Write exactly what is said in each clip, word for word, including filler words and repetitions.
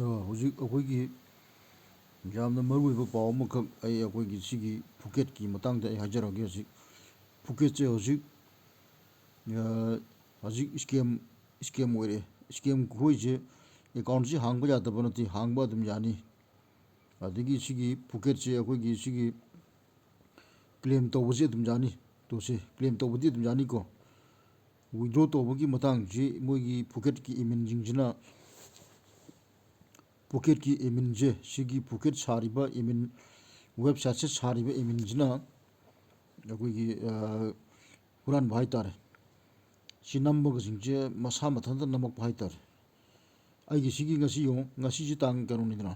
ꯑ, ꯍꯧꯖꯤꯛ ꯑꯩꯈꯣꯏꯒꯤ ꯌꯥꯝꯅ ꯃꯔꯨꯑꯣꯏꯕ ꯄꯥꯎ ꯑꯃꯈꯛ ꯑꯩ ꯑꯩꯈꯣꯏꯒꯤ ꯁꯤꯒꯤ ꯄꯨꯀꯦꯠꯀꯤ ꯃꯇꯥꯡꯗ ꯑꯩ ꯍꯥꯏꯖꯔꯛꯑꯒꯦ꯫ ꯍꯧꯖꯤꯛ ꯄꯨꯀꯦꯠꯁꯦ ꯍꯧꯖꯤꯛ, ꯑ, ꯍꯧꯖꯤꯛ scam, scam ꯑꯣꯏꯔꯦ꯫ Scam ꯈꯣꯏꯁꯦ accountꯁꯤ ꯍꯥꯡꯕ ꯌꯥꯗꯕ ꯅꯠꯇꯦ, ꯍꯥꯡꯕ ꯑꯗꯨꯝ ꯌꯥꯅꯤ꯫ ꯑꯗꯒꯤ ꯁꯤꯒꯤ ꯄꯨꯀꯦꯠꯁꯦ ꯑꯩꯈꯣꯏꯒꯤ ꯁꯤꯒꯤ claim ꯇꯧꯕꯁꯦ ꯑꯗꯨꯝ ꯌꯥꯅꯤ꯫ ꯇꯣ ꯁꯤ claim ꯇꯧꯕꯗꯤ ꯑꯗꯨꯝ ꯌꯥꯅꯤꯀꯣ꯫ Withdraw ꯇꯧꯕꯒꯤ ꯃꯇꯥꯡꯁꯤ ꯃꯣꯏꯒꯤ ꯄꯨꯀꯦꯠꯀꯤ adminꯁꯤꯡꯁꯤꯅ, ꯄꯨꯀꯦꯠꯀꯤ adminꯁꯦ, ꯁꯤꯒꯤ ꯄꯨꯀꯦꯠ ꯁꯥꯔꯤꯕ admin, websiteꯁꯦ ꯁꯥꯔꯤꯕ adminꯁꯤꯅ ꯑꯩꯈꯣꯏꯒꯤ, ꯑ, ꯍꯨꯔꯥꯟꯕ ꯍꯥꯏꯇꯥꯔꯦ꯫ ꯁꯤ ꯅꯝꯕꯒꯁꯤꯡꯁꯦ ꯃꯁꯥ ꯃꯊꯟꯇ ꯅꯝꯃꯛꯄ ꯍꯥꯏꯇꯥꯔꯦ꯫ ꯑꯩꯒꯤ ꯁꯤꯒꯤ ꯉꯁꯤ ꯌꯦꯡꯉꯨ, ꯉꯁꯤꯁꯤ ꯇꯥꯡ ꯀꯩꯅꯣꯅꯤꯗꯅ,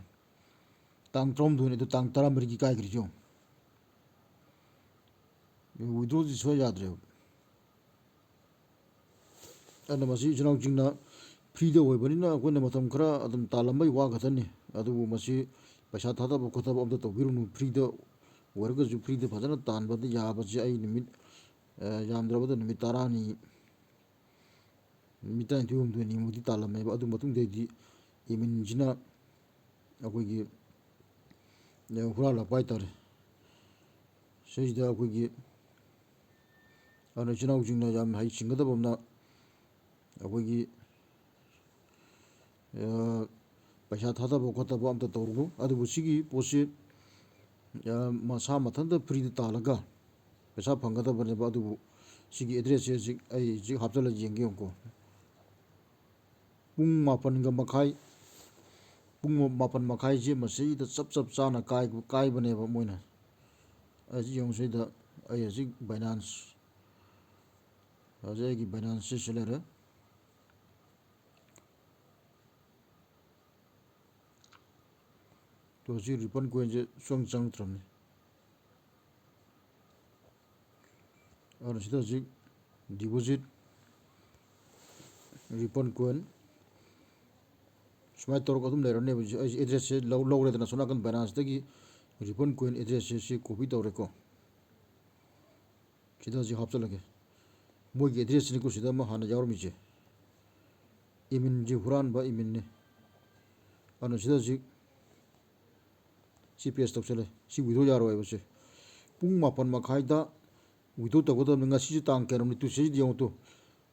ꯇꯥꯡ ꯇꯔꯥꯍꯨꯝꯗꯣꯏꯅꯤ, ꯑꯗꯨ ꯇꯥꯡ ꯇꯔꯥꯃꯔꯤꯒꯤ ꯀꯥꯏꯈ꯭ꯔꯤꯁꯦ ꯌꯦꯡꯉꯨ꯫ Withdrawꯁꯤ ꯁꯣꯏ ꯌꯥꯗ꯭ꯔꯦꯕ꯫ ꯑꯗꯨꯅ ꯃꯁꯤ ꯏꯆꯤꯟ ꯏꯅꯥꯎꯁꯤꯡꯅ freeꯗ ꯑꯣꯏꯕꯅꯤꯅ ꯑꯩꯈꯣꯏꯅ ꯃꯇꯝ ꯈꯔ ꯑꯗꯨꯝ ꯇꯥꯜꯂꯝꯕꯩ ꯋꯥ ꯈꯛꯇꯅꯤ꯫ ꯑꯗꯨꯕꯨ ꯃꯁꯤ ꯄꯩꯁꯥ ꯊꯥꯗꯕ ꯈꯣꯠꯊꯕ ꯑꯝꯇ ꯇꯧꯕꯤꯔꯨꯅꯨ꯫ Freeꯗ ꯑꯣꯏꯔꯒꯁꯨ freeꯗ ꯐꯖꯅ ꯇꯥꯟꯕꯗꯤ ꯌꯥꯕꯁꯦ ꯑꯩ ꯅꯨꯃꯤꯠ, ꯑ, ꯌꯥꯝꯗ꯭ꯔꯕꯗ ꯅꯨꯃꯤꯠ ꯇꯔꯥꯅꯤ, ꯅꯨꯃꯤꯠ ꯇꯔꯥꯅꯤꯊꯣꯏ ꯍꯨꯝꯗꯣꯏꯅꯤꯃꯨꯛꯇꯤ ꯇꯥꯜꯂꯝꯃꯦꯕ꯫ ꯑꯗꯨ ꯃꯇꯨꯡꯗꯩꯗꯤ adminꯁꯤꯅ ꯑꯩꯈꯣꯏꯒꯤ, ꯑ, ꯍꯨꯔꯥꯜꯂꯛꯄ ꯍꯥꯏꯇꯥꯔꯦ꯫ ꯁꯤꯁꯤꯗ ꯑꯩꯈꯣꯏꯒꯤ, ꯑꯗꯨꯅ ꯏꯆꯤꯟ ꯏꯅꯥꯎꯁꯤꯡꯅ ꯌꯥꯝ ꯍꯩꯁꯤꯡꯒꯗꯕ ꯑꯃꯅ, ꯑꯩꯈꯣꯏꯒꯤ, ꯑ, ꯄꯩꯁꯥ ꯊꯥꯗꯕ ꯈꯣꯠꯇꯕ ꯑꯝꯇ ꯇꯧꯔꯨꯅꯨ꯫ ꯑꯗꯨꯕꯨ ꯁꯤꯒꯤ ꯄꯣꯠꯁꯤ, ꯑ, ꯃꯁꯥ ꯃꯊꯟꯇ freeꯗ ꯇꯥꯜꯂꯒ ꯄꯩꯁꯥ ꯐꯪꯒꯗꯕꯅꯦꯕ꯫ ꯑꯗꯨꯕꯨ ꯁꯤꯒꯤ addressꯁꯦ ꯍꯧꯖꯤꯛ ꯑꯩ ꯍꯧꯖꯤꯛ ꯍꯥꯞꯆꯤꯜꯂꯒ ꯌꯦꯡꯒꯦ ꯌꯦꯡꯉꯨꯀꯣ꯫ ꯄꯨꯡ ꯃꯥꯄꯟꯒ ꯃꯈꯥꯏ, ꯄꯨꯡ ꯃꯥꯄꯟ ꯃꯈꯥꯏꯁꯦ ꯃꯁꯤꯗ ꯆꯞ ꯆꯞ ꯆꯥꯅ ꯀꯥꯏ-, ꯀꯥꯏꯕꯅꯦꯕ ꯃꯣꯏꯅ꯫ ꯑꯁꯤ ꯌꯦꯡꯉꯨ ꯁꯤꯗ, ꯑꯩ ꯍꯧꯖꯤꯛ Binance, ꯍꯧꯖꯤꯛ ꯑꯩꯒꯤ Binanceꯁꯦ ꯁꯤ ꯂꯩꯔꯦ꯫ ꯇꯣ ꯍꯧꯖꯤꯛ Ripple coinꯁꯦ ꯁꯨꯡꯆꯪ ꯆꯪꯉꯛꯇ꯭ꯔꯕꯅꯤ꯫ ꯑꯗꯨꯅ ꯁꯤꯗ ꯍꯧꯖꯤꯛ deposit, Ripple coin ꯁꯨꯃꯥꯏꯅ ꯇꯧꯔꯒ ꯑꯗꯨꯝ ꯂꯩꯔꯅꯦꯕ꯫ ꯑꯩꯁꯦ addressꯁꯦ ꯂꯧ-, ꯂꯧꯔꯦꯗꯅ, ꯁꯣꯝ ꯅꯥꯀꯟ Binanceꯇꯒꯤ Ripple coin addressꯁꯦ ꯁꯤ copy ꯇꯧꯔꯦꯀꯣ꯫ ꯁꯤꯗ ꯍꯧꯖꯤꯛ ꯍꯥꯞꯆꯤꯜꯂꯒꯦ꯫ ꯃꯣꯏꯒꯤ addressꯁꯤꯅꯤꯀꯣ ꯁꯤꯗ ꯑꯃ ꯍꯥꯟꯅ ꯌꯥꯎꯔꯝꯃꯤꯁꯦ꯫ Adminꯁꯦ ꯍꯨꯔꯥꯟꯕ adminꯅꯤ꯫ ꯑꯗꯨꯅ ꯁꯤꯗ ꯍꯧꯖꯤꯛ ꯁꯤ paste ꯇꯧꯁꯜꯂꯦ꯫ ꯁꯤ withdraw ꯌꯥꯔꯣꯏꯕ꯫ ꯁꯦ ꯄꯨꯡ ꯃꯥꯄꯟ ꯃꯈꯥꯏꯗ withdraw ꯇꯧꯒꯗꯕꯅꯤ꯫ ꯉꯁꯤꯁꯦ ꯇꯥꯡ ꯀꯌꯥꯅꯣ? ꯇꯨ, ꯁꯤꯁꯤꯗ ꯌꯦꯡꯉꯨ ꯇꯨ꯫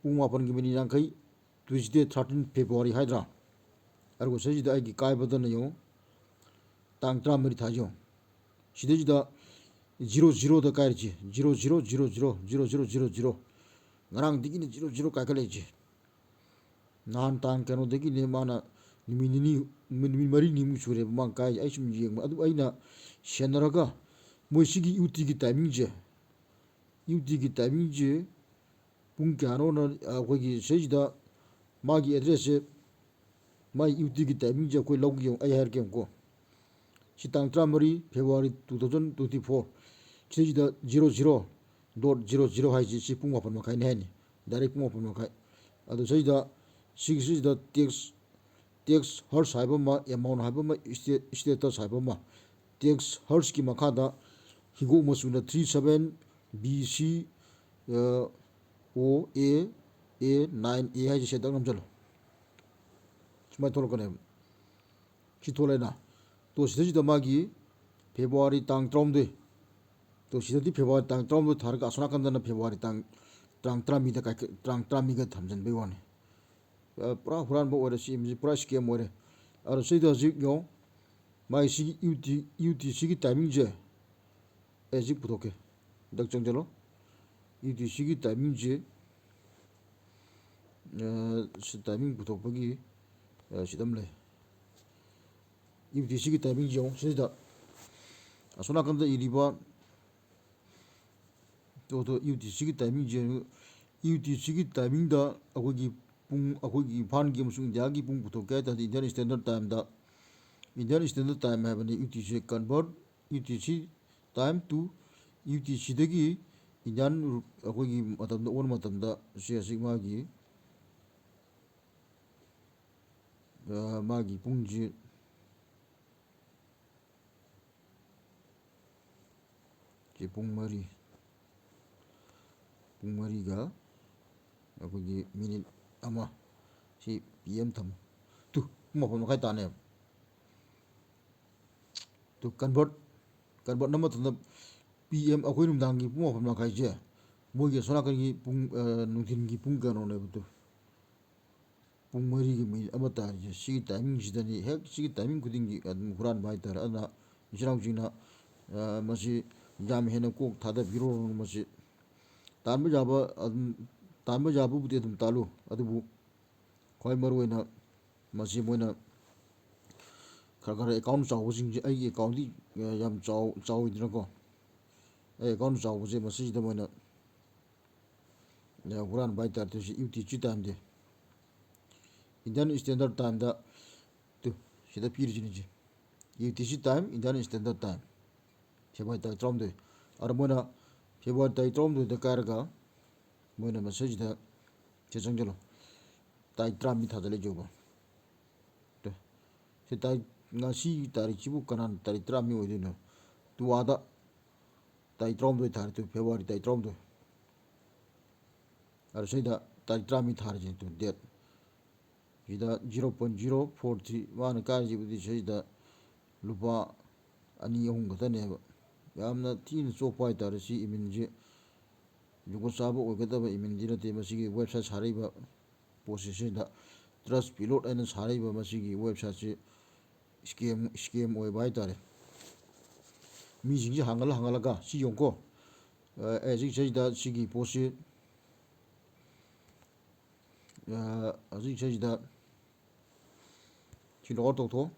ꯄꯨꯡ ꯃꯥꯄꯟꯒꯤ minute ꯌꯥꯡꯈꯩ, Tuesday, thirteen February ꯍꯥꯏꯗ꯭ꯔꯥ? ꯑꯗꯨꯒ ꯁꯤꯁꯤꯗ ꯑꯩꯒꯤ ꯀꯥꯏꯕꯗꯅ ꯌꯦꯡꯉꯨ, ꯇꯥꯡ ꯇꯔꯥꯃꯔꯤ ꯊꯥꯏꯁꯦ ꯌꯦꯡꯉꯨ꯫ ꯁꯤꯗꯩꯁꯤꯗ zero zeroꯗ ꯀꯥꯏꯔꯤꯁꯦ, zero zero zero zero zero zero zero zero꯫ ꯉꯔꯥꯡꯗꯒꯤꯅ zero zero ꯀꯥꯏꯈꯠꯂꯛꯏꯁꯦ꯫ ꯅꯍꯥꯟ ꯇꯥꯡ ꯀꯩꯅꯣꯗꯒꯤꯅꯦ ꯃꯥꯅ ꯅꯨꯃꯤꯠ ꯅꯤꯅꯤ, ꯅꯨꯃꯤꯠ ꯃꯔꯤꯅꯤꯃꯨꯛ ꯁꯨꯔꯦꯕ ꯃꯥ ꯀꯥꯏ꯫ ꯑꯩ ꯁꯨꯝ ꯌꯦꯡꯕ, ꯑꯗꯨ ꯑꯩꯅ ꯁꯦꯟꯅꯔꯒ ꯃꯣꯏ ꯁꯤꯒꯤ UTꯒꯤ timingꯁꯦ, UTꯒꯤ timingꯁꯦ ꯄꯨꯡ ꯀꯌꯥꯅꯣꯅ ꯑꯩꯈꯣꯏꯒꯤ ꯁꯤꯁꯤꯗ ꯃꯥꯒꯤ addressꯁꯦ, ꯃꯥꯒꯤ UTꯒꯤ timingꯁꯦ ꯑꯩꯈꯣꯏ ꯂꯧꯒꯦ ꯌꯦꯡꯉꯨ, ꯑꯩ ꯍꯥꯏꯔꯛꯀꯦ ꯌꯦꯡꯉꯨꯀꯣ꯫ ꯁꯤ ꯇꯥꯡ ꯇꯔꯥꯃꯔꯤ February two thousand twenty four꯫ ꯁꯤꯁꯤꯗ zero zero dot zero zero ꯍꯥꯏꯁꯤ, ꯁꯤ ꯄꯨꯡ ꯃꯥꯄꯟ ꯃꯈꯥꯏꯅꯤ ꯍꯥꯏꯅꯤ, direct ꯄꯨꯡ ꯃꯥꯄꯟ ꯃꯈꯥꯏ꯫ ꯑꯗꯨ ꯁꯤꯗ, ꯁꯤꯒꯤꯁꯤꯗ tax, tax hearse ꯍꯥꯏꯕ ꯑꯃ, amount ꯍꯥꯏꯕ ꯑꯃ, state, status ꯍꯥꯏꯕ ꯑꯃ꯫ Tax hearseꯀꯤ ꯃꯈꯥꯗ ꯍꯤꯒꯣꯛ ꯃꯆꯨꯅ three seven B C, ꯑ, O A A nine A ꯍꯥꯏꯁꯦ ꯁꯤꯗ ꯅꯝꯁꯤꯜꯂꯣ꯫ ꯁꯨꯃꯥꯏꯅ ꯊꯣꯛꯂꯛꯀꯅꯦꯕ꯫ ꯁꯤ ꯊꯣꯛꯂꯛꯑꯦꯅ꯫ ꯇꯣ, ꯁꯤꯗꯩꯁꯤꯗ ꯃꯥꯒꯤ February ꯇꯥꯡ ꯇꯔꯥꯍꯨꯝꯗꯣꯏ꯫ ꯇꯣ, ꯁꯤꯗꯗꯤ February ꯇꯥꯡ ꯇꯔꯥꯍꯨꯝꯗꯣꯏ ꯊꯥꯔꯒ ꯑꯁꯣꯝ ꯅꯥꯀꯟꯗꯅ February ꯇꯥꯡ, ꯇꯥꯡ ꯇꯔꯥꯃꯔꯤꯗ ꯀꯥꯏ-, ꯇꯥꯡ ꯇꯔꯥꯃꯔꯤꯒ ꯊꯝꯖꯤꯟꯕꯩ ꯋꯥꯅꯤ꯫ ꯑ, ꯄꯨꯔꯥ ꯍꯨꯔꯥꯟꯕ ꯑꯣꯏꯔꯦ ꯁꯤ, ꯃꯁꯤ ꯄꯨꯔꯥ scam ꯑꯣꯏꯔꯦ꯫ ꯑꯗꯣ ꯁꯤꯗ ꯍꯧꯖꯤꯛ ꯌꯦꯡꯉꯣ, ꯃꯥꯒꯤ ꯁꯤꯒꯤ UT, UTCꯒꯤ timingꯁꯦ ꯑꯩ ꯍꯧꯖꯤꯛ ꯄꯨꯊꯣꯛꯀꯦ꯫ ꯍꯟꯗꯛ ꯆꯪꯁꯤꯜꯂꯣ꯫ UTCꯒꯤ timingꯁꯦ, ꯑ, ꯁꯤ timing ꯄꯨꯊꯣꯛꯄꯒꯤ, ꯑ, ꯁꯤꯗ ꯑꯃ ꯂꯩ꯫ UTCꯒꯤ timingꯁꯦ ꯌꯦꯡꯉꯣ ꯁꯤꯗ꯫ ꯑꯁꯣꯝ ꯅꯥꯀꯟꯗ ꯏꯔꯤꯕ ꯇꯣ, ꯇꯣ, UTCꯒꯤ timingꯁꯦ, UTCꯒꯤ timingꯗ ꯑꯩꯈꯣꯏꯒꯤ ꯄꯨꯡ, ꯑꯩꯈꯣꯏꯒꯤ ꯏꯝꯐꯥꯜꯒꯤ ꯑꯃꯁꯨꯡ ꯏꯟꯗꯤꯌꯥꯒꯤ ꯄꯨꯡ ꯄꯨꯊꯣꯛꯀꯦ ꯍꯥꯏ ꯇꯥꯔꯗꯤ Indian Standard Timeꯗ, Indian Standard Time ꯍꯥꯏꯕꯅꯤ UTC convert, UTC time to UTCꯗꯒꯤ Indian ꯔꯨ-, ꯑꯩꯈꯣꯏꯒꯤ ꯃꯇꯝꯗ ꯑꯣꯟꯕ ꯃꯇꯝꯗ ꯁꯤ ꯍꯧꯖꯤꯛ ꯃꯥꯒꯤ, ꯑ, ꯃꯥꯒꯤ ꯄꯨꯡꯁꯤ ꯁꯤ ꯄꯨꯡ ꯃꯔꯤ, ꯄꯨꯡ ꯃꯔꯤꯒ ꯑꯩꯈꯣꯏꯒꯤ minute ꯑꯃ, ꯁꯤ PM ꯊꯝꯃꯨ꯫ ꯇꯨ, ꯄꯨꯡ ꯃꯥꯄꯟ ꯃꯈꯥꯏ ꯇꯥꯅꯦꯕ꯫ ꯇꯨ convert, convert ꯅꯝꯕ ꯃꯇꯝꯗ P M ꯑꯩꯈꯣꯏ ꯅꯨꯡꯗꯥꯡꯒꯤ ꯄꯨꯡ ꯃꯥꯄꯟ ꯃꯈꯥꯏꯁꯦ ꯃꯣꯏꯒꯤ ꯑꯁꯣꯝ ꯅꯥꯀꯟꯒꯤ ꯄꯨꯡ, ꯑ, ꯅꯨꯡꯊꯤꯟꯒꯤ ꯄꯨꯡ ꯀꯩꯅꯣꯅꯦꯕ ꯇꯨ꯫ ꯄꯨꯡ ꯃꯔꯤꯒꯤ ꯃꯤꯅꯤꯠ ꯑꯃ ꯇꯥꯔꯤꯁꯦ꯫ ꯁꯤꯒꯤ timing ꯁꯤꯗꯅꯤ, ꯍꯦꯛ ꯁꯤꯒꯤ timing ꯈꯨꯗꯤꯡꯒꯤ ꯑꯗꯨꯝ ꯍꯨꯔꯥꯟꯕ ꯍꯥꯏꯇꯥꯔꯦ꯫ ꯑꯗꯨꯅ ꯏꯆꯤꯟ ꯏꯅꯥꯎꯁꯤꯡꯅ, ꯑ, ꯃꯁꯤ ꯌꯥꯝ ꯍꯦꯟꯅ ꯀꯣꯛ ꯊꯥꯗꯕꯤꯔꯨꯔꯅꯨ꯫ ꯃꯁꯤ ꯇꯥꯟꯕ ꯌꯥꯕ ꯑꯗꯨꯝ, ꯇꯥꯟꯕ ꯌꯥꯕꯕꯨꯗꯤ ꯑꯗꯨꯝ ꯇꯥꯜꯂꯨ, ꯑꯗꯨꯕꯨ ꯈ꯭ꯋꯥꯏ ꯃꯔꯨꯑꯣꯏꯅ ꯃꯁꯤ ꯃꯣꯏꯅ ꯈꯔ ꯈꯔ account ꯆꯥꯎꯕꯁꯤꯡꯁꯦ, ꯑꯩꯒꯤ account ꯇꯤ, ꯑ, ꯌꯥꯝ ꯆꯥꯎ-, ꯆꯥꯎꯋꯤꯗꯅꯀꯣ꯫ ꯑꯩ account ꯆꯥꯎꯕꯁꯦ ꯃꯁꯤꯁꯤꯗ ꯃꯣꯏꯅ, ꯑ, ꯍꯨꯔꯥꯟꯕ ꯍꯥꯏꯇꯥꯔꯦ꯫ ꯇꯧꯔꯤꯁꯦ U T C time ꯗꯤ, Indian Standard Time ꯗ, ꯇꯨ, ꯁꯤꯗ ꯄꯤꯔꯤꯁꯤꯅꯤ ꯁꯤ꯫ U T C time, Indian Standard Time꯫ February ꯇꯥꯔꯤꯛ ꯇꯔꯥꯍꯨꯝꯗꯣꯏ꯫ ꯑꯗ ꯃꯣꯏꯅ February ꯇꯥꯔꯤꯛ ꯇꯔꯥꯍꯨꯝꯗꯣꯏꯗ ꯀꯥꯏꯔꯒ ꯃꯣꯏꯅ ꯃꯁꯤꯁꯤꯗ ꯁꯤ ꯆꯪꯁꯤꯜꯂꯣ꯫ ꯇꯥꯔꯤꯛ ꯇꯔꯥꯃꯔꯤ ꯊꯥꯖꯤꯜꯂꯛꯏ ꯌꯦꯡꯉꯣ꯫ ꯇꯨ꯫ ꯁꯤ ꯇꯥꯔꯤꯛ, ꯉꯁꯤ ꯇꯥꯔꯤꯛꯁꯤꯕꯨ ꯀꯅꯥꯅ ꯇꯥꯔꯤꯛ ꯇꯔꯥꯃꯔꯤ ꯑꯣꯏꯗꯣꯏꯅꯣ? ꯇꯨ ꯑꯥꯗ ꯇꯥꯔꯤꯛ ꯇꯔꯥꯍꯨꯝꯗꯣꯏ ꯊꯥꯔꯦ, ꯇꯨ, February ꯇꯥꯔꯤꯛ ꯇꯔꯥꯍꯨꯝꯗꯣꯏ꯫ ꯑꯗꯣ ꯁꯤꯗ ꯇꯥꯔꯤꯛ ꯇꯔꯥꯃꯔꯤ ꯊꯥꯔꯤꯁꯤꯅꯦ, ꯇꯨ, date꯫ ꯁꯤꯗ zero point zero four three, ꯃꯥꯅ ꯀꯥꯔꯤꯁꯤꯕꯨꯗꯤ ꯁꯤꯗ ꯂꯨꯄꯥ ꯑꯅꯤ ꯑꯍꯨꯝ ꯈꯛꯇꯅꯦꯕ꯫ ꯌꯥꯝꯅ ꯊꯤꯅ ꯆꯣꯞꯄ ꯍꯥꯏꯇꯥꯔꯦ ꯁꯤ ꯏꯃꯤꯟꯁꯤ꯫ ꯖꯨꯒꯣꯠ ꯆꯥꯕ ꯑꯣꯏꯒꯗꯕ ꯏꯃꯤꯟꯗꯤ ꯅꯠꯇꯦ꯫ ꯃꯁꯤꯒꯤ website ꯁꯥꯔꯛꯏꯕ ꯄꯣꯠꯁꯤ, ꯁꯤꯗ Trust Pilot ꯍꯥꯏꯅ ꯁꯥꯔꯛꯏꯕ ꯃꯁꯤꯒꯤ website ꯁꯤ scam, scam ꯑꯣꯏꯕ ꯍꯥꯏꯇꯥꯔꯦ꯫ ꯃꯤꯁꯤꯡꯁꯤ ꯍꯥꯡꯍꯜꯂ ꯍꯥꯡꯍꯜꯂꯒ, ꯁꯤ ꯌꯦꯡꯉꯨꯀꯣ꯫ ꯑ, ꯑꯦ, ꯍꯧꯖꯤꯛ ꯁꯤꯗ ꯁꯤꯒꯤ ꯄꯣꯠꯁꯤ, ꯑ, ꯍꯧꯖꯤꯛ ꯁꯤꯗ ꯁꯤ lower ꯇꯧꯊꯣꯛꯑꯣ꯫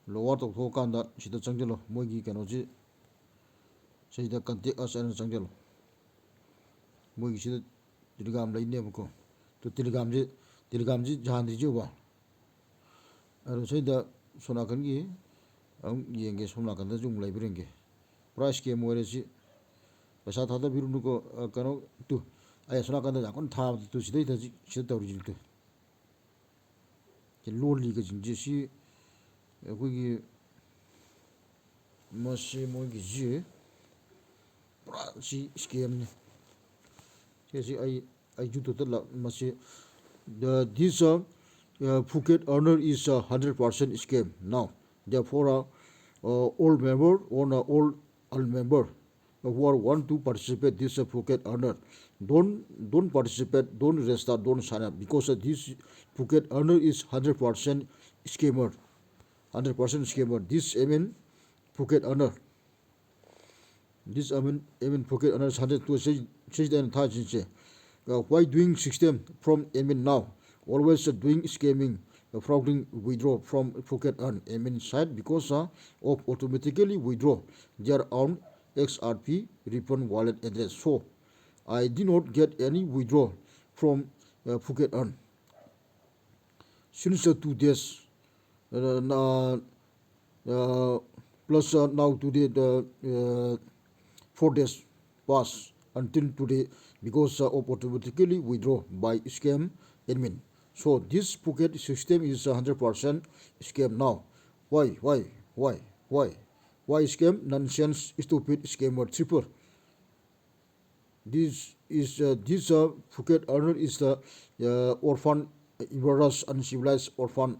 Lower ꯇꯧꯊꯣꯛꯑꯀꯥꯟꯗ ꯁꯤꯗ ꯆꯪꯁꯤꯜꯂꯣ꯫ ꯃꯣꯏꯒꯤ ꯀꯩꯅꯣꯁꯤ, ꯁꯤꯗ Contact Us ꯍꯥꯏꯅ ꯆꯪꯁꯤꯜꯂꯣ꯫ ꯃꯣꯏꯒꯤ ꯁꯤꯗ Telegram ꯂꯩꯅꯦꯕꯀꯣ꯫ ꯇꯨ, Telegram ꯁꯤ, Telegram ꯁꯤ ꯌꯥꯍꯟꯗ꯭ꯔꯤꯁꯦ ꯎꯕ? ꯑꯗꯣ ꯁꯤꯗ ꯁꯣꯝ ꯅꯥꯀꯟꯒꯤ ꯑꯃꯨꯛ ꯌꯦꯡꯒꯦ, ꯁꯣꯝ ꯅꯥꯀꯟꯗꯁꯨ ꯑꯃꯨꯛ ꯂꯩꯕ꯭ꯔꯥ ꯌꯦꯡꯒꯦ꯫ ꯄꯨꯔꯥ scam ꯑꯣꯏꯔꯦ ꯁꯤ꯫ ꯄꯩꯁꯥ ꯊꯥꯗꯕꯤꯔꯨꯅꯨꯀꯣ꯫ ꯑ, ꯀꯩꯅꯣ, ꯇꯨ, ꯑꯩ ꯑꯁꯣꯝ ꯅꯥꯀꯟꯗ ꯌꯥꯝ ꯀꯟꯅ ꯊꯥꯕꯗ, ꯇꯨ, ꯁꯤꯗꯩꯗ ꯍꯧꯖꯤꯛ ꯁꯤꯗ ꯇꯧꯔꯤꯁꯤꯅꯤ ꯇꯨ꯫ ꯁꯤ ꯂꯣꯜꯂꯤꯒꯁꯤꯡꯁꯦ ꯁꯤ ꯑꯩꯈꯣꯏꯒꯤ ꯃꯁꯤ ꯃꯣꯏꯒꯤꯁꯤ ꯄꯨꯔꯥ ꯁꯤ scam ꯅꯤ꯫ ꯁꯤꯁꯤ ꯑꯩ, ꯑꯩ YouTube ꯇ ꯂꯥꯛ-, ꯃꯁꯤ, the, this, uh, uh, Phuket earner is a hundred percent scam now꯫ Therefore, uh, uh, all member or, uh, all unmember who are want to participate this, uh, Phuket earner, don't, don't participate, don't register, don't sign up, because, uh, this Phuket earner is hundred percent scammer, hundred percent scammer. This, I mean, Phuket earner. This, I mean, I mean, Phuket earner hundred to change, change the entire change. Uh, why doing system from admin now? Always, uh, doing scamming, uh, frauding withdraw from Phuket earn admin side because, uh, of automatically withdraw their own X R P refund wallet address. So I did not get any withdraw from, uh, Phuket earn since, uh, two days, uh, na-, uh, plus, uh, now today the, uh, four days pass until today because, uh, of automatically withdraw by scam admin. So this Phuket system is a hundred percent scam now. Why, why, why, why? Why scam? Nonsense, stupid scammer, triple. This is, uh, this, uh, Phuket earner is the, uh, orphan, uh, embarrassed, uncivilized orphan,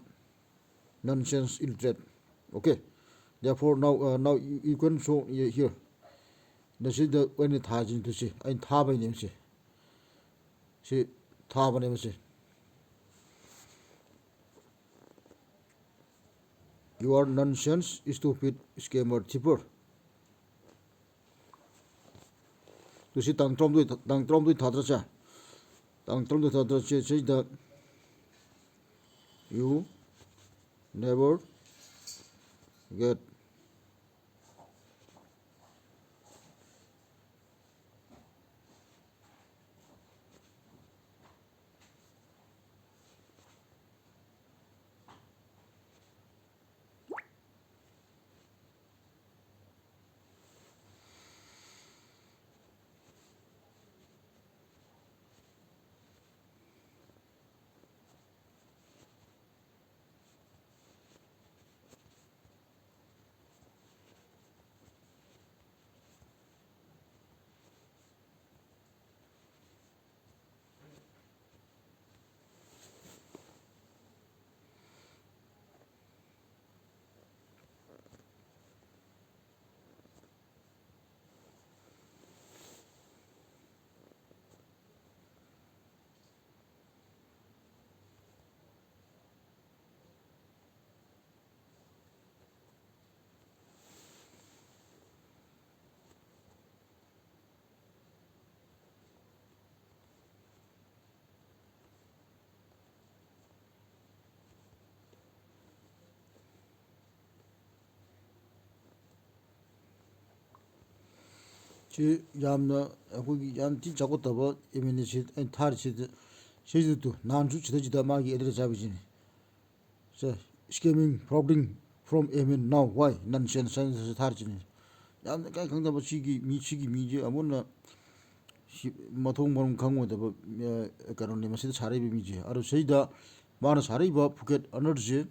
nonsense, illiterate. Okay. Therefore, now, uh, now you, you can show, uh, here. ꯅꯁꯤꯗ ꯑꯩꯅ ꯊꯥꯁꯤꯡꯗꯨꯁꯤ ꯑꯩꯅ ꯊꯥꯕꯩꯅꯦ ꯁꯤ꯫ ꯁꯤ ꯊꯥꯕꯅꯦꯕ ꯁꯤ꯫ You are nonsense, stupid scammer, thief. Two ꯁꯤ ꯇꯥꯡ ꯇꯔꯥꯍꯨꯝꯗꯣꯏ, ꯇꯥꯡ ꯇꯔꯥꯍꯨꯝꯗꯣꯏ ꯊꯥꯗ꯭ꯔꯁꯦ? ꯇꯥꯡ ꯇꯔꯥꯍꯨꯝꯗꯣꯏ ꯊꯥꯗ꯭ꯔꯁꯦ ꯁꯤꯗ you never get ꯁꯤ ꯌꯥꯝꯅ ꯑꯩꯈꯣꯏꯒꯤ ꯌꯥꯝ ꯊꯤꯅ ꯆꯥꯎꯈꯠꯇꯕ ꯑꯦꯝ ꯑꯦꯟ ꯑꯦꯁꯤ ꯑꯩꯅ ꯊꯥꯔꯤꯁꯤꯗ, ꯁꯤꯗ ꯇꯨ, ꯅꯍꯥꯟꯁꯨ ꯁꯤꯗꯩꯁꯤꯗ ꯃꯥꯒꯤ ꯑꯦꯗ꯭ꯔꯦꯁ ꯍꯥꯏꯕꯁꯤꯅꯤ꯫ ꯁꯦ, "Scamming, frauding from M N now, why?" Nonsense ꯍꯥꯏꯅ ꯊꯥꯔꯤꯁꯤꯅꯤ꯫ ꯌꯥꯝꯅ ꯏꯀꯥꯏ ꯈꯪꯗꯕ ꯁꯤꯒꯤ ꯃꯤ, ꯁꯤꯒꯤ ꯃꯤꯁꯦ ꯑꯃꯨꯛꯅ ꯁꯤ ꯃꯊꯣꯡ ꯃꯔꯝ ꯈꯪꯉꯣꯏꯗꯕ, ꯑ, ꯀꯩꯅꯣꯅꯤ ꯃꯁꯤꯗ ꯁꯥꯔꯛꯏꯕ ꯃꯤꯁꯦ꯫ ꯑꯗꯣ ꯁꯤꯗ ꯃꯥꯅ ꯁꯥꯔꯛꯏꯕ ꯐꯨꯀꯦꯠ ꯑꯅꯔꯁꯦ,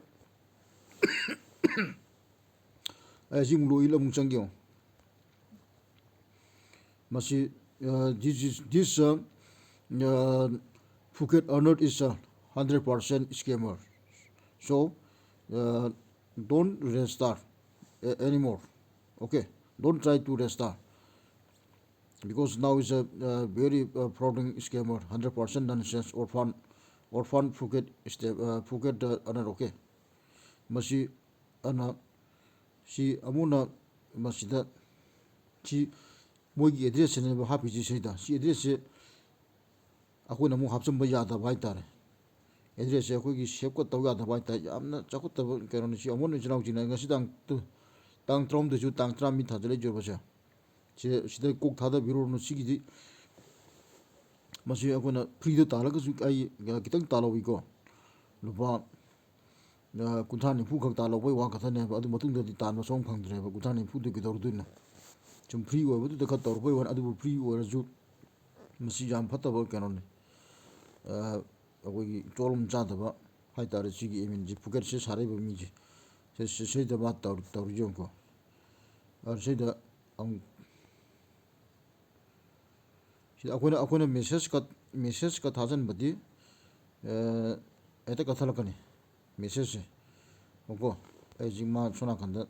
ꯑꯩ ꯁꯤ ꯑꯃꯨꯛ ꯂꯣꯏ ꯑꯃꯨꯛ ꯆꯪꯒꯦ ꯌꯦꯡꯉꯣ꯫ ꯃꯁꯤ, uh, this is, this, uh, uh, Phuket Arnott is a hundred percent scammer. So, uh, don't register, uh, anymore. Okay? Don't try to register. Because now is a, uh, very, uh, frauding scammer, hundred percent nonsense, orphan, orphan Phuket, uh, Phuket, uh, Arnott, okay? ꯃꯁꯤ ꯑꯅ ꯁꯤ ꯑꯃꯨꯛꯅ ꯃꯁꯤꯗ ꯁꯤ ꯃꯣꯏꯒꯤ ꯑꯦꯗ꯭ꯔꯦꯁꯁꯤꯅꯦꯕ ꯍꯥꯞꯄꯤꯁꯤ ꯁꯤꯗ꯫ ꯁꯤ ꯑꯦꯗ꯭ꯔꯦꯁꯁꯦ ꯑꯩꯈꯣꯏꯅ ꯑꯃꯨꯛ ꯍꯥꯞꯆꯤꯟꯕ ꯌꯥꯗꯕ ꯍꯥꯏꯇꯥꯔꯦ꯫ ꯑꯦꯗ꯭ꯔꯦꯁꯁꯦ ꯑꯩꯈꯣꯏꯒꯤ ꯁꯦꯞꯀ ꯇꯧ ꯌꯥꯗꯕ ꯍꯥꯏꯇꯥꯔꯦ꯫ ꯌꯥꯝꯅ ꯆꯥꯎꯈꯠꯇꯕ ꯀꯩꯅꯣꯅꯤ꯫ ꯁꯤ ꯑꯃꯨꯛ ꯏꯆꯤꯟ ꯏꯅꯥꯎꯁꯤꯡꯅ ꯉꯁꯤ ꯇꯥꯡ ꯇꯨ-, ꯇꯥꯡ ꯇꯔꯥꯍꯨꯝꯗꯣꯏꯁꯨ ꯇꯥꯡ ꯇꯔꯥꯃꯔꯤ ꯊꯥꯗ ꯂꯩꯖꯕꯁꯦ꯫ ꯁꯤ, ꯁꯤꯗ ꯀꯣꯛ ꯊꯥꯗꯕꯤꯔꯨꯔꯅꯨ꯫ ꯁꯤꯒꯤꯗꯤ ꯃꯁꯤ ꯑꯩꯈꯣꯏꯅ ꯐ꯭ꯔꯤꯗ ꯇꯥꯜꯂꯒꯁꯨ ꯑꯩ ꯈꯤꯇꯪ ꯇꯥꯜꯍꯧꯋꯤꯀꯣ꯫ ꯂꯨꯄꯥ ꯑ, ꯀꯨꯟꯊ꯭ꯔꯥ ꯅꯤꯐꯨ ꯈꯛ ꯇꯥꯜꯍꯧꯕꯩ ꯋꯥ ꯈꯛꯇꯅꯦꯕ꯫ ꯑꯗꯨ ꯃꯇꯨꯡꯗꯗꯤ ꯇꯥꯟꯕ ꯁꯨꯡꯐꯪ ꯐꯪꯗ꯭ꯔꯦꯕ꯫ ꯀꯨꯟꯊ꯭ꯔꯥ ꯅꯤꯐꯨꯗꯨ ꯀꯩꯗꯧꯔꯨꯗꯣꯏꯅꯣ? ꯁꯨꯝ ꯐ꯭ꯔꯤ ꯑꯣꯏꯕꯗꯨꯗ ꯈꯔ ꯇꯧꯔꯛꯄꯩ ꯋꯥꯅꯤ꯫ ꯑꯗꯨꯕꯨ ꯐ꯭ꯔꯤ ꯑꯣꯏꯔꯁꯨ ꯃꯁꯤ ꯌꯥꯝ ꯐꯠꯇꯕ ꯀꯩꯅꯣꯅꯤ꯫ ꯑ, ꯑꯩꯈꯣꯏꯒꯤ ꯆꯣꯂꯨꯝ ꯆꯥꯗꯕ ꯍꯥꯏꯇꯥꯔꯦ꯫ ꯁꯤꯒꯤ ꯑꯦꯝ ꯑꯦꯟ ꯖꯤ ꯐꯨꯀꯦꯠꯁꯦ ꯁꯥꯔꯛꯏꯕ ꯃꯤꯁꯦ꯫ ꯁꯤ, ꯁꯤ, ꯁꯤꯗ ꯃꯥ ꯇꯧꯔꯤ, ꯇꯧꯔꯤ ꯌꯦꯡꯉꯨꯀꯣ꯫ ꯑ, ꯁꯤꯗ ꯑꯃꯨꯛ ꯁꯤꯗ ꯑꯩꯈꯣꯏꯅ, ꯑꯩꯈꯣꯏꯅ ꯃꯦꯁꯦꯖꯀ, ꯃꯦꯁꯦꯖꯀ ꯊꯥꯖꯤꯟꯕꯗꯤ, ꯑ, ꯍꯦꯛꯇ ꯀꯛꯊꯠꯂꯛꯀꯅꯤ ꯃꯦꯁꯦꯖꯁꯦ꯫ ꯀꯣ, ꯑꯩ ꯍꯧꯖꯤꯛ ꯃꯥ ꯁꯣꯝ ꯅꯥꯀꯟꯗ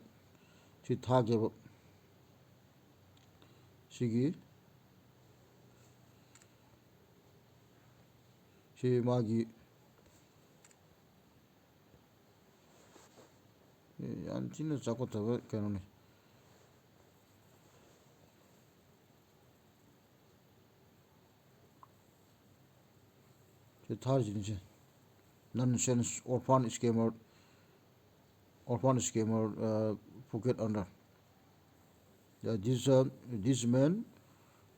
ꯁꯤ ꯊꯥꯒꯦꯕ꯫ ꯁꯤꯒꯤ, ꯁꯤ ꯃꯥꯒꯤ ꯌꯥꯝ ꯊꯤꯅ ꯆꯥꯎꯈꯠꯇꯕ ꯀꯩꯅꯣꯅꯤ꯫ ꯁꯤ ꯊꯥꯔꯤꯁꯤꯅꯤ ꯁꯦ꯫ Nonsense, orphan scammer, orphan scammer, ꯑ, Phuket Arnott꯫ Uh, this uh, this man,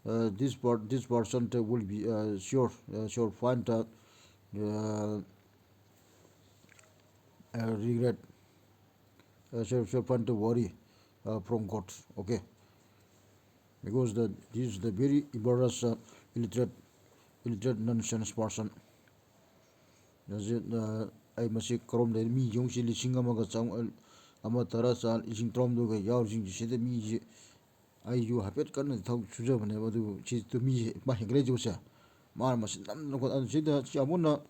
uh, this part this person uh, will be uh, sure uh, sure find uh, uh, uh, regret, uh, sure, sure find the worry uh, from God. Okay, because the this is the very embarrassed uh, illiterate illiterate nonsense person. ꯑꯩ ꯃꯁꯤ ꯀꯔꯣꯝꯗꯩ ꯃꯤ ꯌꯦꯡꯉꯨꯁꯤ, ꯂꯤꯁꯤꯡ ꯑꯃꯒ ꯆꯥꯝ-, ꯑꯃ ꯇꯔꯥ ꯆꯥ ꯂꯤꯁꯤꯡ ꯇꯔꯥꯍꯨꯝꯗꯣꯏꯒ ꯌꯥꯎꯔꯤꯁꯤꯡꯁꯤ, ꯁꯤꯗ ꯃꯤꯁꯤ ꯑꯩꯁꯨ ꯍꯥꯏꯐꯦꯠ ꯀꯟꯅ ꯊꯕꯛ ꯁꯨꯖꯕꯅꯦꯕ, ꯑꯗꯨꯕꯨ ꯁꯤ ꯃꯤꯁꯦ ꯃꯥ ꯍꯦꯟꯒꯠꯂꯛꯏꯁꯦ ꯎꯁꯦ꯫ ꯃꯥꯅ ꯃꯁꯤ ꯅꯝꯗꯅ ꯈꯣꯠꯇꯅ ꯁꯤꯗ ꯁꯤ ꯑꯃꯨꯟꯅ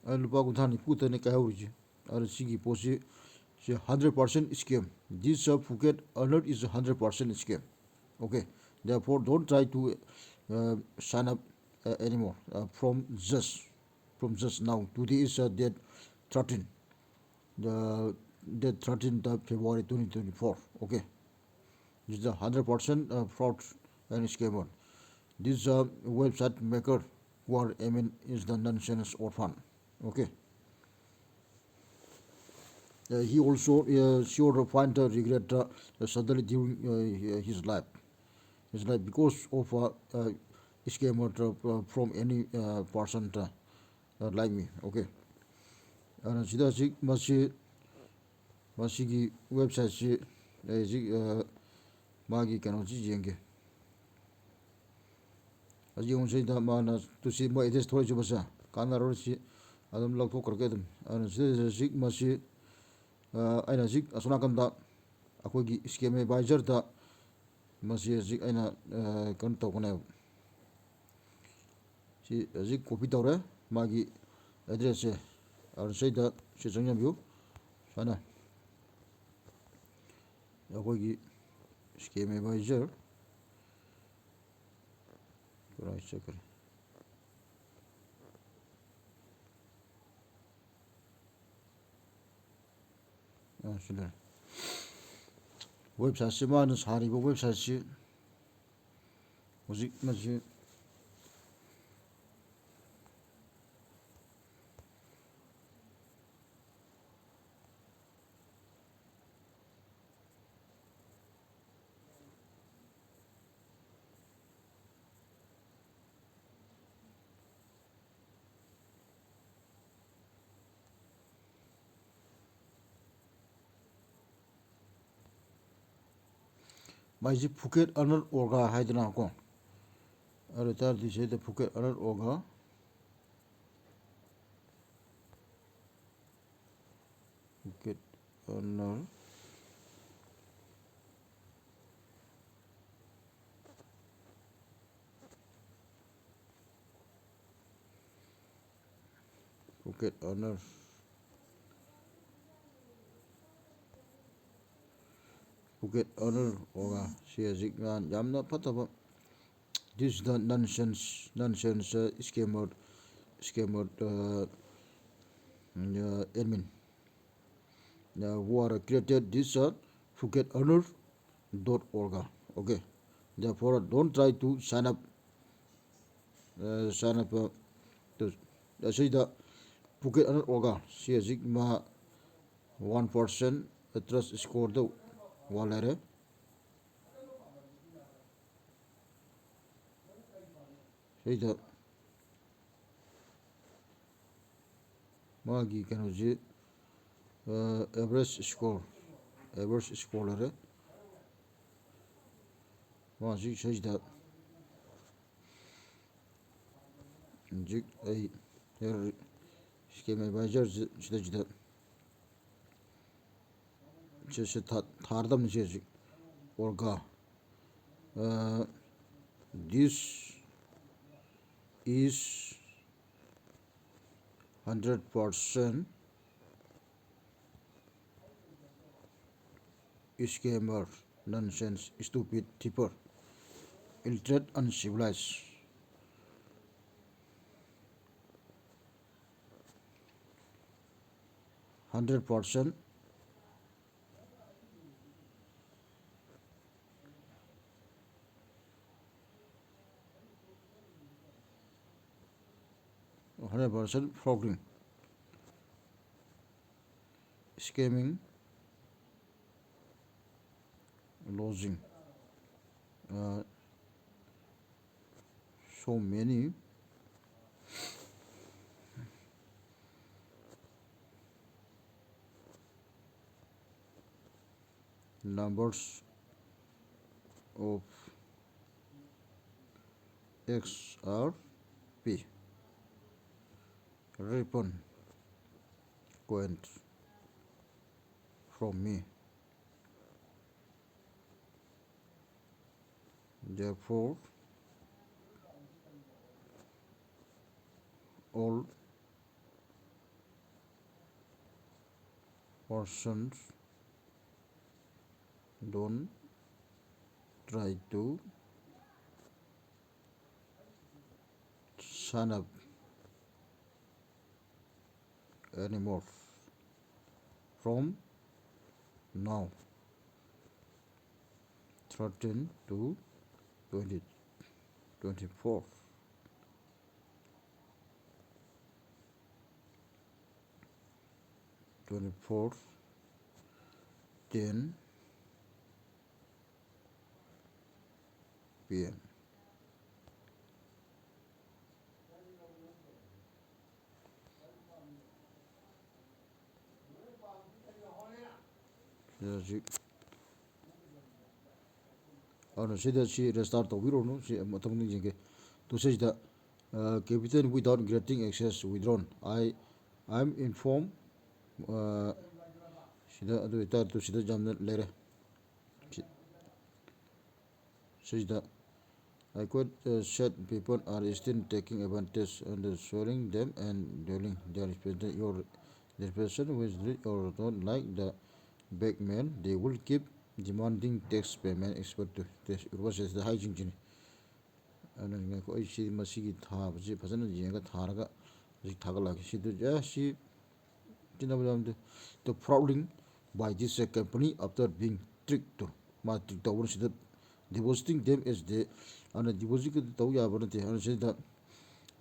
ꯑꯩ ꯂꯨꯄꯥ ꯀꯨꯟꯊ꯭ꯔꯥ ꯅꯤꯐꯨꯇꯅꯤ ꯀꯥꯏꯍꯧꯔꯤꯁꯦ꯫ ꯑꯗꯨꯅ ꯁꯤꯒꯤ ꯄꯣꯠꯁꯤ, ꯁꯤ hundred percent scam. This uh, Phuket alert is hundred percent scam. Okay, therefore don't try to uh, sign up uh, anymore uh, from just from just now. Today is uh, date thirteen, the date thirteenth of February twenty twenty-four. Okay, this is a hundred percent uh, fraud and scammer. This uh, website maker who are aiming is the nonsense orphan. Okay. Uh, he also uh, sure find uh, regret uh, suddenly during uh, his life, his life because of uh, uh, scammer uh, from any uh, person uh, uh, like me. Okay. ꯑꯗꯨꯅ ꯁꯤꯗ ꯍꯧꯖꯤꯛ ꯃꯁꯤ, ꯃꯁꯤꯒꯤ ꯋꯦꯕꯁꯥꯏꯠꯁꯤ ꯑꯩ ꯍꯧꯖꯤꯛ ꯑ, ꯃꯥꯒꯤ ꯀꯩꯅꯣꯁꯤ ꯌꯦꯡꯒꯦ꯫ ꯍꯧꯖꯤꯛ ꯌꯦꯡꯉꯨꯁꯤꯗ ꯃꯥꯅ ꯇꯨꯁꯤ ꯃꯣꯏ ꯑꯦꯗ꯭ꯔꯦꯁ ꯊꯣꯛꯂꯛꯏꯁꯤ ꯃꯁꯦ ꯀꯥꯟꯅꯔꯣꯏ, ꯁꯤ ꯑꯗꯨꯝ ꯂꯧꯊꯣꯛꯈ꯭ꯔꯒꯦ ꯑꯗꯨꯝ꯫ ꯑꯗꯨꯅ ꯁꯤꯗ ꯍꯧꯖꯤꯛ ꯃꯁꯤ ꯑ, ꯑꯩꯅ ꯍꯧꯖꯤꯛ ꯑꯁꯣꯝ ꯅꯥꯀꯟꯗ ꯑꯩꯈꯣꯏꯒꯤ ꯁ꯭ꯀꯦꯝ ꯑꯦꯗꯚꯥꯏꯖꯔꯗ ꯃꯁꯤ ꯍꯧꯖꯤꯛ ꯑꯩꯅ ꯑ, ꯀꯩꯅꯣ ꯇꯧꯒꯅꯦꯕ꯫ ꯁꯤ ꯍꯧꯖꯤꯛ ꯀꯣꯄꯤ ꯇꯧꯔꯦ, ꯃꯥꯒꯤ ꯑꯦꯗ꯭ꯔꯦꯁꯁꯦ꯫ ꯑꯗꯨ ꯁꯤꯗ ꯁꯤ ꯆꯪꯖꯟꯕꯤꯌꯨ꯫ ꯁꯨꯃꯥꯏꯅ ꯑꯩꯈꯣꯏꯒꯤ ꯁ꯭ꯀꯦꯝ ꯑꯦꯗꯚꯥꯏꯖꯔ ꯀꯗꯥꯏ ꯆꯠꯈ꯭ꯔꯦ? ꯑ, ꯁꯤ ꯂꯩꯔꯦ꯫ ꯋꯦꯕꯁꯥꯏꯠꯁꯤ, ꯃꯥꯅ ꯁꯥꯔꯤꯕ ꯋꯦꯕꯁꯥꯏꯠꯁꯤ ꯍꯧꯖꯤꯛ ꯃꯁꯤ ꯃꯥꯏꯁꯤ Phuket Honor Orga ꯍꯥꯏꯗꯅꯀꯣ꯫ ꯑꯗꯨ ꯑꯣꯏꯇꯥꯔꯗꯤ ꯁꯤꯗ Phuket Honor Orga, Phuket Honor, Phuket Honor, Phuket Honor Orga꯫ ꯁꯤ ꯍꯧꯖꯤꯛ ꯌꯥꯝꯅ ꯐꯠꯇꯕ, this is the nonsense, nonsense, uh, scammer, scammer, uh, uh, admin, uh, who are created this, uh, Phuket Honor dot org. Okay, therefore don't try to sign up, uh, sign up, uh, to, ꯑꯁꯤꯗ Phuket Honor Orga ꯁꯤ ꯍꯧꯖꯤꯛ ꯃꯥ one percent trust score ꯗ ꯋꯥꯡ ꯂꯩꯔꯦ꯫ ꯁꯤꯗ ꯃꯥꯒꯤ ꯀꯩꯅꯣꯁꯤ, ꯑ, average score, average score ꯂꯩꯔꯦ꯫ ꯃꯥꯁꯤ ꯁꯤꯗ ꯍꯧꯖꯤꯛ ꯑꯩ scam advisor ꯁꯤꯗꯩꯁꯤꯗ ꯁꯤ, ꯁꯤ ꯊꯥ-, ꯊꯥꯔꯗꯕꯅꯤ ꯁꯤ ꯍꯧꯖꯤꯛ꯫ Orga, uh, this is hundred percent scammer, nonsense, stupid, tipper, illiterate, uncivilized. Hundred percent, hundred percent frauding, scamming, losing, uh, so many numbers, of X R P refund request from me. Therefore, all persons don't try to sign up anymore from now, thirteen to twenty twenty-four. Twenty-four ten P M. ꯁꯤꯗ ꯍꯧꯖꯤꯛ, ꯑꯗꯨꯅ ꯁꯤꯗ ꯁꯤ register ꯇꯧꯕꯤꯔꯨꯔꯅꯨ꯫ ꯁꯤ ꯃꯊꯪꯗ ꯌꯦꯡꯒꯦ꯫ Two ꯁꯤꯁꯤꯗ, ꯑ, "Capital without granting access withdrawn. I, I am informed", ꯑ, ꯁꯤꯗ ꯑꯗꯨ ꯑꯣꯏꯇꯥꯔꯗꯤ ꯁꯤꯗ ꯌꯥꯝꯅ ꯂꯩꯔꯦ꯫ ꯁꯤ-, ꯁꯤꯁꯤꯗ, "I quote, uh, said people are still taking advantage and selling them and dealing their reputation. Your reputation with or don't like the back man, they will keep demanding tax payment expert to tax." ꯁꯤꯗ ꯍꯥꯏꯁꯤꯡꯁꯤꯅꯤ꯫ ꯑꯗꯨꯅ ꯉꯥꯏꯈꯣ, ꯑꯩ ꯁꯤ ꯃꯁꯤꯒꯤ ꯊꯥꯕꯁꯤ ꯐꯖꯅ ꯌꯦꯡꯉꯒ ꯊꯥꯔꯒ ꯍꯧꯖꯤꯛ ꯊꯥꯒꯠꯂꯛꯑꯒꯦ꯫ ꯁꯤꯗ, ꯑꯦ, ꯁꯤ ꯆꯤꯟꯅꯕ ꯌꯥꯝꯗꯦ꯫ "The frauding by this, uh, company after being tricked" ꯇꯣ꯫ ꯃꯥ trick ꯇꯧꯕꯅ ꯁꯤꯗ depositing them as they, ꯑꯗꯨꯅ deposit ꯇꯧ ꯌꯥꯕ ꯅꯠꯇꯦ꯫ ꯑꯗꯨꯅ ꯁꯤꯗ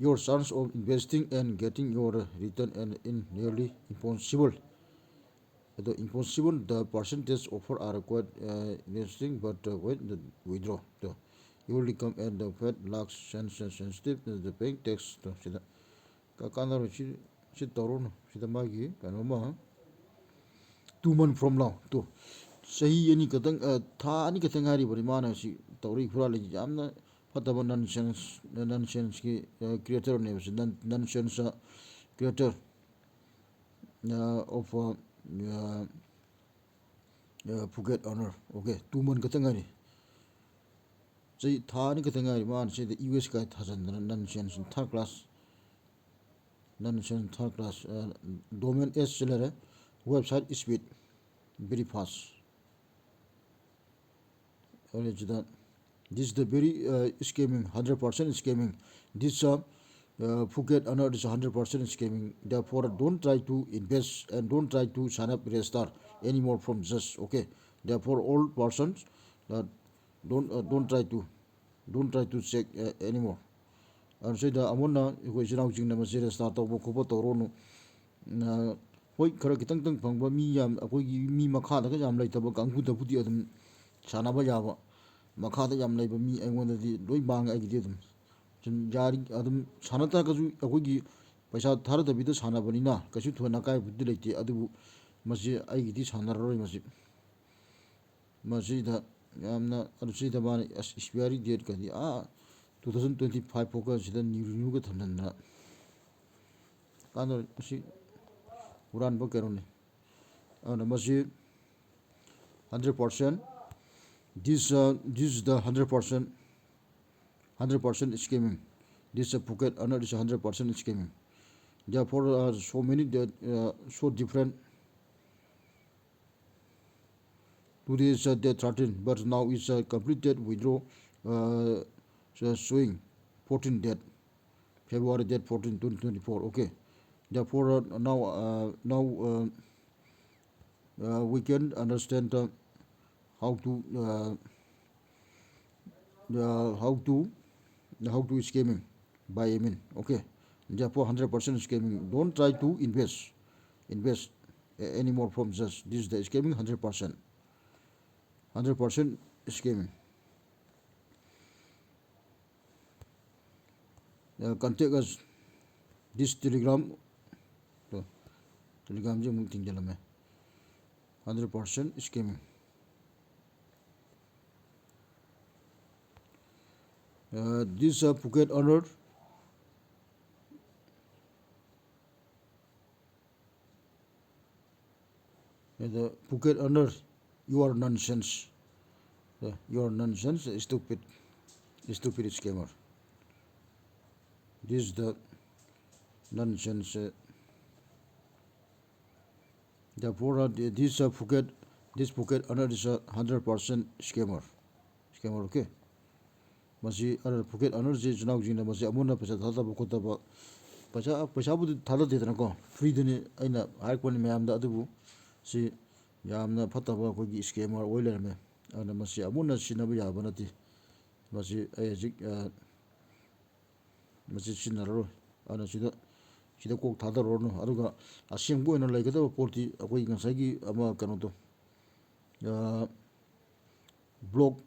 "Your chance of investing and getting your return and in nearly impossible." ꯑꯗꯣ "Impossible, the percentage offer are quite, uh, interesting, but, uh, when the withdraw" to, "You will come and the Fed lacks sense-, sensitive to the paying tax" ꯇꯣ꯫ ꯁꯤꯗ ꯀ-, ꯀꯥꯟꯅꯔꯣꯏ꯫ ꯁꯤ, ꯁꯤ ꯇꯧꯔꯨꯅꯨ꯫ ꯁꯤꯗ ꯃꯥꯒꯤ ꯀꯩꯅꯣꯝꯃ, "Two month from now" ꯇꯣ꯫ ꯆꯍꯤ ꯑꯅꯤ ꯈꯛꯇꯪ, ꯑ, ꯊꯥ ꯑꯅꯤ ꯈꯛꯇꯪ ꯉꯥꯏꯔꯤꯕꯅꯤ ꯃꯥꯅ ꯁꯤ ꯇꯧꯔꯛꯏ ꯈꯨꯔꯥꯜꯂꯤꯁꯤ꯫ ꯌꯥꯝꯅ ꯐꯠꯇꯕ nonsense, nonsenseꯀꯤ, ꯑ, creatorꯅꯦꯕ ꯁꯤ, non-, nonsense, ꯑ, creator, ꯑ, of, ꯑ, ꯑ, ꯑ, Phuket Honor꯫ Okay, two month ꯈꯛꯇꯪ ꯉꯥꯏꯔꯤ꯫ ꯆꯍꯤ ꯊꯥ ꯑꯅꯤ ꯈꯛꯇꯪ ꯉꯥꯏꯔꯤ ꯃꯥꯅ ꯁꯤꯗ U S ꯀꯥꯏ ꯊꯥꯖꯟꯗꯅ, nonsense, third class, nonsense, third class, ꯑ, domain S ꯁꯤ ꯂꯩꯔꯦ, website speed very fast꯫ ꯑꯗꯨꯅ ꯁꯤꯗ, "This is the very, uh, scamming, hundred percent scamming. This, uh, uh, Phuket Honor is hundred percent scamming. Therefore, don't try to invest and don't try to sign up, register anymore from this." Okay. Therefore, all persons, uh, don't, uh, don't try to, don't try to check, uh, anymore. ꯑꯗꯨ ꯁꯤꯗ ꯑꯃꯨꯛꯅ ꯑꯩꯈꯣꯏ ꯏꯆꯤꯜ ꯏꯅꯥꯎꯁꯤꯡꯅ ꯃꯁꯤ register ꯇꯧꯕ ꯈꯣꯠꯄ ꯇꯧꯔꯨꯅꯨ꯫ ꯑ, ꯍꯣꯏ, ꯈꯔ ꯈꯤꯇꯪ ꯈꯤꯇꯪ ꯐꯪꯕ ꯃꯤ ꯌꯥꯝ, ꯑꯩꯈꯣꯏꯒꯤ ꯃꯤ ꯃꯈꯥꯗꯒ ꯌꯥꯝ ꯂꯩꯇꯕ ꯀꯥꯡꯕꯨꯗꯕꯨꯗꯤ ꯑꯗꯨꯝ ꯁꯥꯟꯅꯕ ꯌꯥꯕ꯫ ꯃꯈꯥꯗ ꯌꯥꯝ ꯂꯩꯕ ꯃꯤ ꯑꯩꯉꯣꯟꯗꯗꯤ ꯂꯣꯏ ꯃꯥꯡꯉꯦ ꯑꯩꯒꯤꯗꯤ ꯑꯗꯨꯝ꯫ ꯁꯨꯝ ꯌꯥꯔꯤ-, ꯑꯗꯨꯝ ꯁꯥꯟꯅ ꯇꯥꯔꯒꯁꯨ ꯑꯩꯈꯣꯏꯒꯤ ꯄꯩꯁꯥ ꯊꯥꯗꯗꯕꯤꯗ ꯁꯥꯟꯅꯕꯅꯤꯅ ꯀꯩꯁꯨ ꯊꯣꯏꯅ ꯑꯀꯥꯏꯕꯗꯤ ꯂꯩꯇꯦ꯫ ꯑꯗꯨꯕꯨ ꯃꯁꯤ ꯑꯩꯒꯤꯗꯤ ꯁꯥꯟꯅꯔꯔꯣꯏ ꯃꯁꯤ꯫ ꯃꯁꯤꯗ ꯌꯥꯝꯅ, ꯑꯗꯨ ꯁꯤꯗ ꯃꯥꯅ ꯑꯁ expiry date ꯀꯗꯤ ꯑꯥ two thousand twenty five ꯐꯥꯎꯀ ꯁꯤꯗ renew-ꯒ ꯊꯝꯖꯤꯟꯗꯅ ꯀꯥꯟꯅꯔꯣꯏ꯫ ꯃꯁꯤ ꯍꯨꯔꯥꯟꯕ ꯀꯩꯅꯣꯅꯤ꯫ ꯑꯗꯨꯅ ꯃꯁꯤ hundred percent, this, uh, this is the hundred percent, hundred percent scamming. This is a Phuket Honor, is hundred percent scamming. Therefore, uh, so many that, uh, so different. Today is, uh, date thirteen, but now it's, uh, completed withdraw, uh, so showing fourteen date, February date fourteen, twenty twenty-four. Okay. Therefore, uh, now, uh, now, uh, uh, we can understand, uh, how to, uh, uh, how to, how to scamming by Emin. Okay. Therefore, hundred percent scamming. Don't try to invest, invest, uh, anymore from this. This is the scamming, hundred percent. Hundred percent scamming. Uh, contact us. This Telegram. So, Telegram-ꯁꯦ ꯑꯃꯨꯛ ꯊꯤꯡꯖꯤꯜꯂꯝꯃꯦ꯫ Hundred percent scamming. Uh, this uh, Phuket owner, and the Phuket owner, you are nonsense. Uh, you are nonsense, stupid, stupid scammer. This is the nonsense. Uh, therefore, uh, this uh, Phuket, this Phuket owner is a hundred percent scammer. Scammer, okay? ꯃꯁꯤ ꯑꯅ pocket ꯑꯅꯔꯁꯤ ꯏꯆꯤꯟ ꯏꯅꯥꯎꯁꯤꯡꯅ ꯃꯁꯤ ꯑꯃꯨꯟꯅ ꯄꯩꯁꯥ ꯊꯥꯗꯕ ꯈꯣꯠꯇꯕ, ꯄꯩꯁꯥ, ꯄꯩꯁꯥꯕꯨꯗꯤ ꯊꯥꯗꯗꯦꯗꯅꯀꯣ, ꯐ꯭ꯔꯤꯗꯅꯤ ꯑꯩꯅ ꯍꯥꯏꯔꯛꯄꯅꯤ ꯃꯌꯥꯝꯗ꯫ ꯑꯗꯨꯕꯨ ꯁꯤ ꯌꯥꯝꯅ ꯐꯠꯇꯕ ꯑꯩꯈꯣꯏꯒꯤ ꯁ꯭ꯀꯦꯃꯔ ꯑꯣꯏ ꯂꯩꯔꯝꯃꯦ꯫ ꯑꯗꯨꯅ ꯃꯁꯤ ꯑꯃꯨꯟꯅ ꯁꯤꯖꯤꯟꯅꯕ ꯌꯥꯕ ꯅꯠꯇꯦ꯫ ꯃꯁꯤ ꯑꯩ ꯍꯧꯖꯤꯛ, ꯑ, ꯃꯁꯤ ꯁꯤꯖꯤꯟꯅꯔꯔꯣꯏ꯫ ꯑꯗꯨꯅ ꯁꯤꯗ, ꯁꯤꯗ ꯀꯣꯛ ꯊꯥꯗꯔꯨꯔꯅꯨ꯫ ꯑꯗꯨꯒ ꯑꯁꯦꯡꯕ ꯑꯣꯏꯅ ꯂꯩꯒꯗꯕ ꯄꯣꯠꯇꯤ ꯑꯩꯈꯣꯏꯒꯤ ꯉꯁꯥꯏꯒꯤ ꯑꯃ ꯀꯩꯅꯣꯗꯣ, ꯑ, ꯕ꯭ꯂꯣꯛ,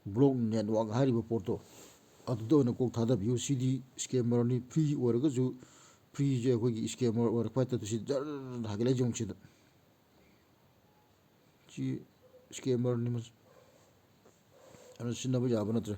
ꯕ꯭ꯂꯣꯛ ꯅꯦꯠꯋꯥꯛ ꯍꯥꯏꯔꯤꯕ ꯄꯣꯠꯇꯣ, ꯑꯗꯨꯗ ꯑꯣꯏꯅ ꯀꯣꯛ ꯊꯥꯗꯕꯤꯌꯨ꯫ ꯁꯤꯗꯤ ꯁ꯭ꯀꯦꯃꯔꯅꯤ꯫ ꯐ꯭ꯔꯤ ꯑꯣꯏꯔꯒꯁꯨ, ꯐ꯭ꯔꯤꯁꯦ ꯑꯩꯈꯣꯏꯒꯤ ꯁ꯭ꯀꯦꯃꯔ ꯑꯣꯏꯔꯛꯄ ꯍꯥꯏꯇꯥꯔꯦ꯫ ꯁꯤ ꯖꯔ ꯍꯥꯏꯒꯠꯂꯛꯏꯁꯦ ꯌꯦꯡꯉꯨ ꯁꯤꯗ꯫ ꯁꯤ ꯁ꯭ꯀꯦꯃꯔꯅꯤ ꯃꯁꯤ꯫ ꯑꯗꯨꯅ ꯁꯤꯖꯤꯟꯅꯕ ꯌꯥꯕ ꯅꯠꯇ꯭ꯔꯦ꯫